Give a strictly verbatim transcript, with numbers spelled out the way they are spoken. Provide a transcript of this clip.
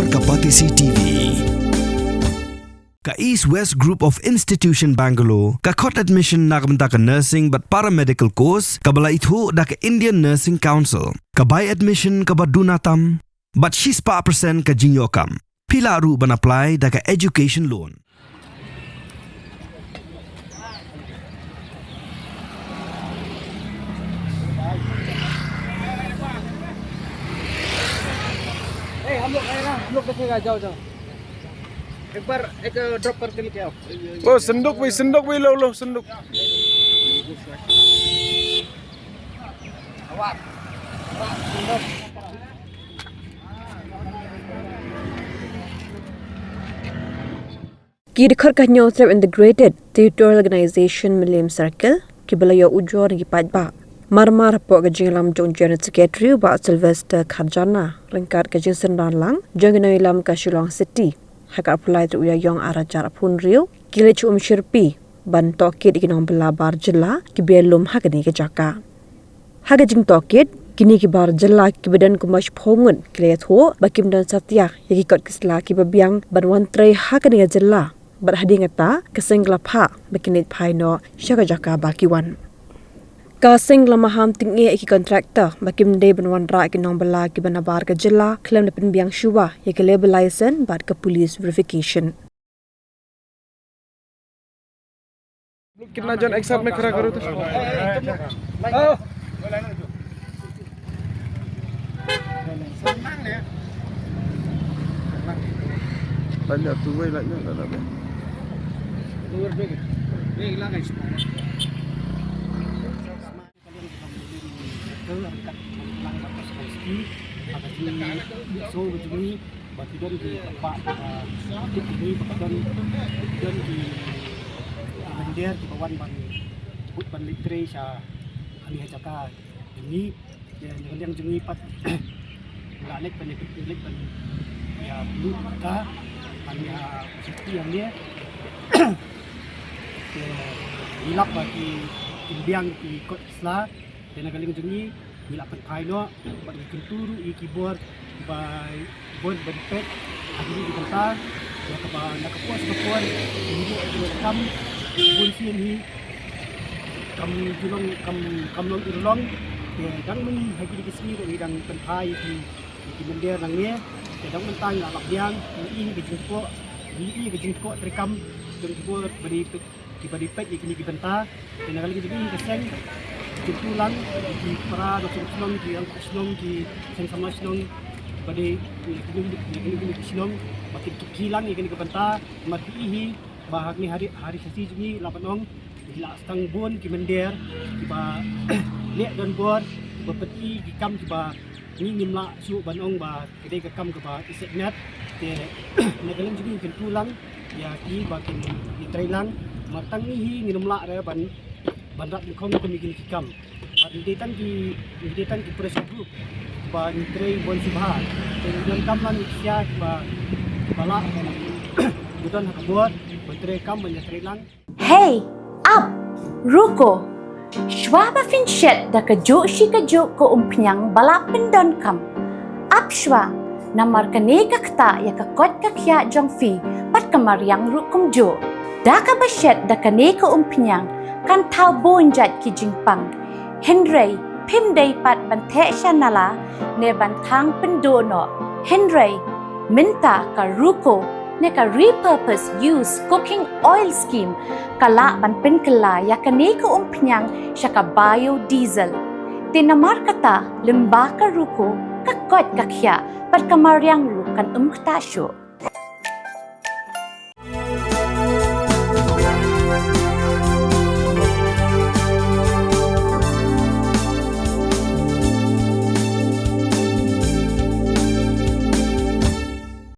Ka Batesi T V. Ka East West Group of Institution Bangalore ka khot admission na ka bynta ka nursing bad paramedical course kaba la ithuh da ka Indian Nursing Council. Ka bai admission kaba duna tam bad shispah percent ka jingïoh kam. Phi lah ruh ban apply da ka education loan. ए, हम लोग आएगा, हम लोग देखेगा, जाओ, जाओ। एक बार एक ड्रॉप करके लेके आओ। वो संदूक भी, संदूक भी लो, लो संदूक। Ki dkhot ka Hynñiewtrep Integrated Territorial Organization Mylliem Circle kiba la ïoh ujor na ki paidbah. Marmar hapoh ka jingïalam jong u General Secretary u Bah Sylvester Kharjana ryngkat ka jingsynran lang jong ki nongïalam ka Shillong City ha ka arphew lai tarik u Ïaïong arhajar arphew hynriew ki la shu um shyrpi ban tohkit ïa ki nongbylla bar jylla kiba ïalum ha kane ka jaka. Ha ka jingtohkit, kine ki bar jylla kiba don kumba shiphew ngut ki la ïathuh ba kim don satia ïa ki kot ki sla kiba biang ban wan trei ha kane ka jylla. Bad hadien kata, ka seng ka la phah ba kin leit phai noh sha ka jaka ba ki wan. Ka seng ka la maham tyngeh ïa ki contractor ba kim dei ban wanrah ïa ki nongbylla kiba na bar ka jylla khlem da pynbiang shuwa ïa ka labour license bad ka police verification. कितना जन एक साथ में खड़ा करो तो। Lanya tu wei, lanya, lanya. Ka liang jong ka Mylliem Circle ryngkat lang bad ka Shillong City, ha ka jingïasoh ka jong ngi ba ki don ki paidbah, ah, ki don, ki don ki, ah, mynder kiba wan ban, ban leit trei sha kane ka jaka jong ngi. Ïa, na ka liang jong ngi pat la leit ban, leit ban ïa pynlut ka ban ïa safety hangne. Te ngi lap ba ki, ki biang ki kot ki sla. Te na ka liang jong ngi, ngi la pynphai noh bad ngi kyntu ruh ïa ki bor ba, bor ba dei peit ha kine ki bynta. Ïa kaba na ka por sha ka por ngi ïoh ïa ka kam bun sien hi kam ju long, kam, kam long urlong. Te dang mynta ha kine ki sngi ruh ngi dang pynphai ïa ki, ïa ki mynder nangne. Te dang mynta ngi la lap biang, ngi ïohi ka jingkoh, ngi ïohi ka jingkoh treikam jong ki bor ba dei peit, kiba dei peit ïa kine ki bynta. Te na ka liang jong ngi ka seng, kyntu lang ïa ki para nongshong shnong, ki rangkap shnong, ki seng samla shnong ba dei, ïa kine, ïa kine ki shnong ba kin kit khie lang ïa kine ki bynta. Namar ngi ïohi ba ha kine ha ri, ha ri Khasi jong ngi, lah ban ong, ngi la sdang bun ki mynder kiba leh don bor, kiba pyni ki kam kiba ngi ngim lah shuh ban ong ba ka dei ka kam kaba iseh met. Te na ka liang jong ngi kyntu lang ïa ki ba kin ïatrei lang. Namar tang ngi hi ngim lah re ban, ban rat nyngkong kum ïa kine ki kam. Bad ngi dei tang ki, ngi dei tang ki pressure group ba ngi trei bun shuh bha. Te ngi donkam lang ïa ki sha kiba, kiba lah ban, kiba don ha ka bor ban trei kam ban ïatrei lang. Hei, ap, ruko. Shuwa ba phin shet da kajuh shi kajuh ka umphniang ba la pyndonkam, ap shuwa, namar kane ka ktah ïa ka koit ka khiah jong phi bad ka mariang ruh kumjuh. Da kaba shet da kane ka umphniang kan thaw bun jait ki jingpang. Hynrei phim dei pat ban theh sha nala ne ban thang pynduh noh. Hynrei mynta ka ruko ne ka repurpose use cooking oil scheme ka lah ban pynkylla ïa kane ka umphniang sha ka biodiesel. Te namar kata lyngba ka ruko ka koit ka khiah bad ka mariang ruh kan ym ktah shuh.